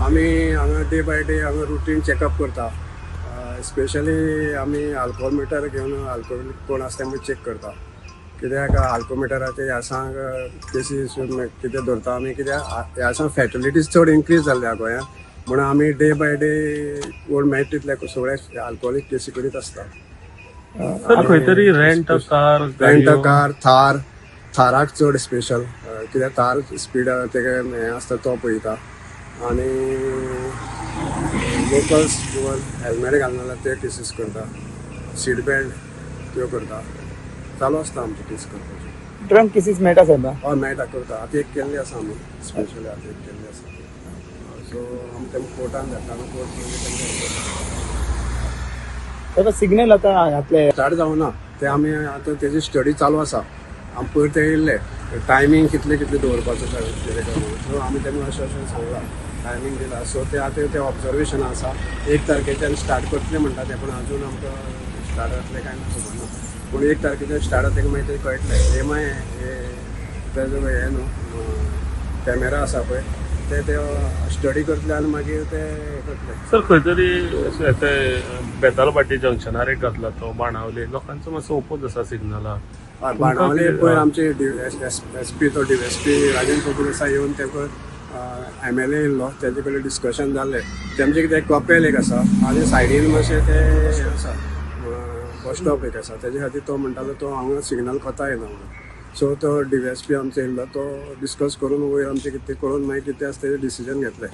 आमी हांगा day by day हांगा रुटीन चॅकअप करता. स्पेशली आमी अल्कोमिटर घेवन अल्कोहोलीक कोण आसा तें आमी चॅक करता, कित्याक अल्कोमिटराचे ह्या सांग केसीस कितें धरता आमी, कित्याक ह्या सांग फॅटलिटीज चड इन्क्रीज जाल्ल्या गोंयांत. म्हणून आमी डे बाय डे कोण मेळटा तितले सगळे अल्कोहोलीक केसी करीत आसता. सर, खंय तरी rent a car? Rent a car, Thar, थाराक चड स्पेशल, कित्याक थार स्पीड तेगे हें आसता, तो पळयता. आनी लोकल्स हेल्मेट घालना जाल्यार ते केसीस करता, सीट बेल्ट त्यो करता. चालू आसता आमचे केस करपाचे. ड्रंक केसीस मेळटा साहेबा? हय, मेळटा, करता. आतां एक केल्ली आसा आमी स्पेशली, आतां एक केल्ली आसा. सो आमी तेमकां कोर्टान धाडटा आनी कोर्ट मागीर तेमकां साहेबा, सिग्नल आतां घातले? स्टार्ट जावना ते. आमी आतां तेजी स्टडी चालू आसा. आमी पयर ते येयल्ले, टायमींग कितले कितले दवरपाचो काय कितें काय म्हणून. सो आमी तेमकां अशें अशें सांगलां, टायमींग दिला. सो ते आतां ते ऑब्जर्वेशन आसा. 1 तारखेच्यान स्टार्ट करतले म्हणटा ते, पूण अजून आमकां स्टार्ट जातलें काय ना खबर ना. पूण 1 तारखेच्यान स्टार्ट जातकीर मागीर ते कळटलें. एम I हे तेजो हें न्हू, कॅमेरा आसा पळय, ते ते स्टडी करतले आनी मागीर ते हें करतले. सर, खंय तरी अशें ते बेतालभाटी जंक्शनार एक घातला तो, बाणावले लोकांचो मातसो ओपोज आसा सिग्नलाक. हय, बाणावले पयर आमचे एसपी, तो डीएसपी राजन प्रभुदेसाय येवन तेका, एमएलए येयल्लो, तेजे कडेन डिस्कशन जालें. तेमचे कितें कपेल एक आसा आनी सायडीन मातशें ते हें आसा, बस स्टॉप एक आसा. तेजे खातीर तो म्हणटालो, तो हांगा सिग्नल कोता येना म्हणून. सो तो डीएसपी आमचो येयल्लो, तो डिस्कस करून वयर आमचें कितें करून मागीर कितें आसा तेजें डिसिजन घेतलें.